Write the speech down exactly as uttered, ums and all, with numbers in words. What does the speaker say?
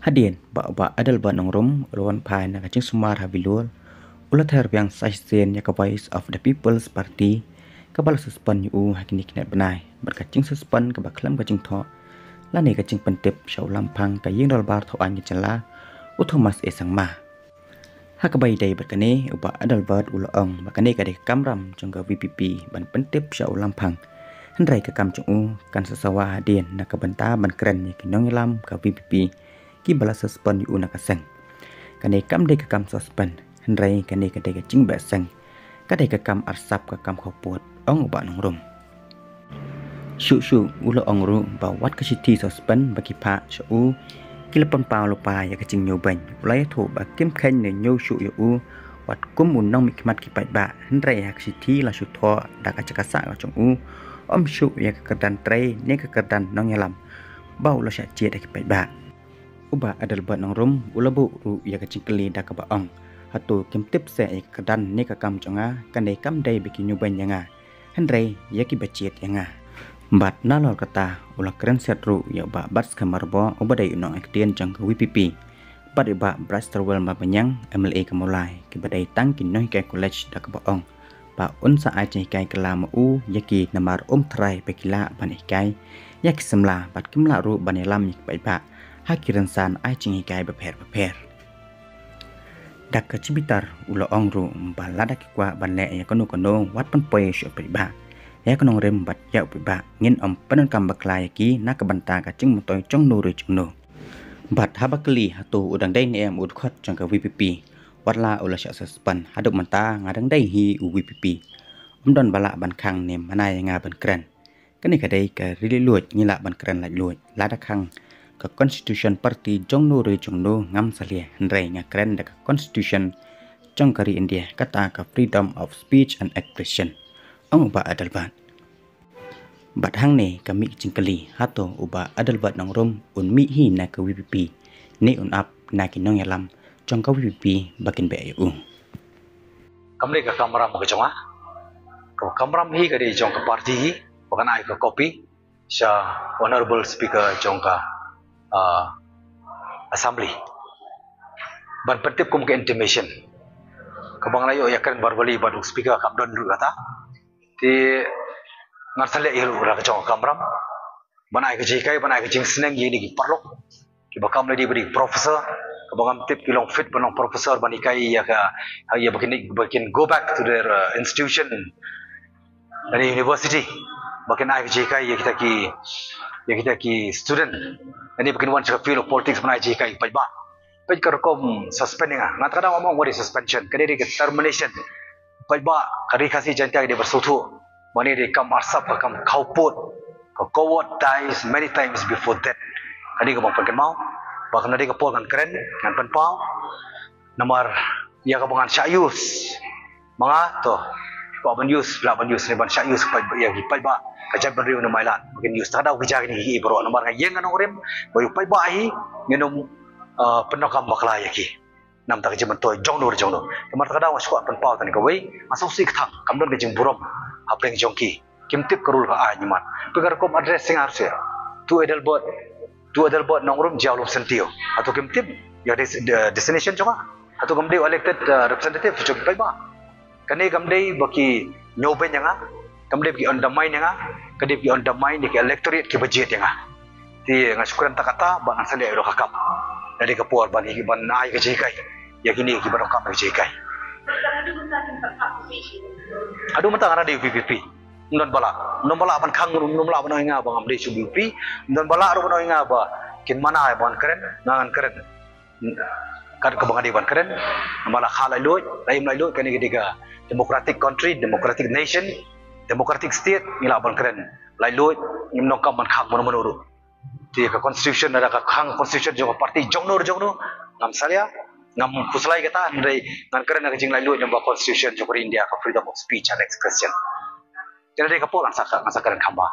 Hadien ba u Bah Adelbert Nongrum u la wan phai na ka jingsumar ha Bilur, u la ther biang sa shisien ïa ka Voice of the People's Party kaba la suspend ïa u ha kine ki bnai bad ka jingsuspend kaba khlem ka jingthoh lane ka jingpyntip sha u Lamphang ka Ïingdorbar Thaw Aiñ ka Jylla, u Thomas A Sangma. Ha kaba ïadei bad kane, u Bah Adelbert u la ong ba kane ka dei ka kamram jong ka VPP ban pyntip sha u Lamphang, hynrei ka kam jong u kan sa sawa hadien na ka bynta ban kren ïa ki nongïalam ka VPP kiba la suspend ïa u na ka seng. Kane kam dei ka kam suspend, hynrei kane ka dei ka jingbeh seng, ka dei ka kam arsap, ka kam khawpud, ong u Bah Nongrum. Shuh shuh u la ong ruh ba wat ka shithi suspend ba ki phah sha u ki la pynpaw lypa ïa ka jingñiewbeiñ. U la ïathuh ba kim kheiñ ne ñiew shuh ïa u wat kum u nongmihkhmat ki paidbah, hynrei ha ka shithi la shu thoh da ka jaka sah ka jong u, ym shuh ïa ka kyrdan trei ne ka kyrdan nongïalam ba u la shah jied ïa ki paidbah. U Bah Adelbert Nongrum u la buh ruh ïa ka jingkylli da kaba ong, hato kim tip seh ïa ka kyrdan ne ka kam jong nga? Kane kam dei ba ki ñiewbeiñ ïa nga, hynrei ïa kiba jied ïa nga. Bad nalor kata u la kren siat ruh ïa u Bah Batskhem Myrboh uba dei u nongïaktien jong ka VPP bad ïa u Bah Brightstarwell Marbaniang, MLA ka Mawlai, kiba dei tang ki nonghikai college, da kaba ong ba un sa ai jinghikai kylla ma u ïa ki namar um tharai ba ki lah ban hikai ïa ki samla bad kim lah ruh ban ïalam ïa ki paidbah ha ki rynsan ai jinghikai bapher bapher. Da ka jingbitar u la ong ruh ba lada ki kwah ban leh ïa kano kano wat pynpoi sha u paidbah, ïa ka nongrim bad ïa u paidbah, ngin ym pyndonkam bakla ïa ki na ka bynta ka jingmyntoi jong no re jong no. Bad haba kylli hato u dang dei ne em u dkhot jong ka VPP, wat la u la shah suspend, haduh mynta nga dang dei hi u VPP. Ym don ba lah ban khang ne mana ïa nga ban kren. Kane ka dei ka ri laitluid, ngi lah ban kren laitluid. Lada khang ka constitution party jong no re jong no ngam salia, hynrei nga kren da ka constitution jong ka ri India, kata ka freedom of speech and expression, ong u Bah Adelbert. Bad hangne ka mih ka jingkylli, hato u Bah Adelbert Nongrum un mih hi na ka VPP ne un ap na ki nongïalam jong ka VPP ba kin beh ïa u? Kam dei ka kamram ka jong nga. Ka kamram hi ka dei jong ka party hi, ba kan ai ka copy sha Honorable Speaker jong ka, ah, Assembly ban pyntip kum ka intimation. Kaba nga la ïoh ïakren verbally bad u Speaker kam don ruh kata. Te ngan sa leh ïa ruh la ka jong ka kamram ban ai ka jinghikai, ban ai ka jingsneng ïa kine ki paralok kiba kam lei dei ba dei professor, kaba ngam tip ki long fit ban long professor ban hikai ïa ka, ïa ba kin, ba kin go back to their, uh, institution, lane university, ba kin ai ka jinghikai ïa kita ki, ïa kita ki student, lane ba kin wan sha ka field of politics ban ai jinghikai paidbah. Peit ka rukom suspending, ah, nga ta ka daw ong ba dei suspension, ka dei ka termination. Paidbah ka Ri Khasi Jaiñtia ka dei ba sngewthuh ba kane dei kam arsap, ka kam khawpud, ka coward dies many times before death. Ka dei kaba pynkynmaw ba kane dei ka por ngan kren, ngan pynpaw. Namar ïa kaba ngan shah use ma nga, to, kwah ban use, lah ban use ne ban shah use paidbah, ïa ki paidbah ka jaitbynriew ne mailan ba kin use. Ta ka daw ki jia kine ki baroh, namar nga ïeng, nga nongrim ba ïa u paidbah hi ngin ym, uh, pyndonkam bakla ïa ki. Namar ta ka jingmyntoi jong no re jong no. Namar ta ka daw nga shu kwah pynpaw tang kawei, nga sngewsih kthang, kam don ka jingburom hapdeng jong ki. Kim tip ka rule ka aiñ, man. Peit ka rukom address sing ar se. To Adelbert, to Adelbert Nongrum Jowai Lumsyenniew. Hato kim tip ïa des-, de-, destination jong nga? Hato kam dei elected, uh, representative jong ki paidbah? Kane kam dei ba ki ñiewbeiñ ïa nga, kam dei ba ki undermine ïa nga, ka dei ba ki undermine ïa ki electorate kiba jied ïa nga. Te nga shu kren ta kata ba ngan sa leh ïa ka kam. Ka dei ka por ban, ban ai ka jinghikai ïa kine kiba donkam ka jinghikai. Haduh mynta nga dei VPP. Ym don ba lah, ym don ba lah ban khang, ym don ba lah ban ong ïa nga ba ngam dei shuh VPP. Ym don ba lah ruh ban ong ïa nga ba kin mana ban kren, nga ngan kren kat kaba nga dei ban kren. Namar la kha laitluid, la im laitluid, kane ka dei ka democratic country, democratic nation, democratic state, ngi lah ban kren laitluid, ngim donkam ban khang mano mano ruh. Te ka constitution, lada ka khang constitution jong ka party jong no re jong no, ngam salia, ngam khuslai kata, hynrei ngan kren na ka jinglaitluid namar constitution jong ka ri India ka freedom of speech and expression. Te ka dei ka por ngan sa, ngan sa kren kham bha.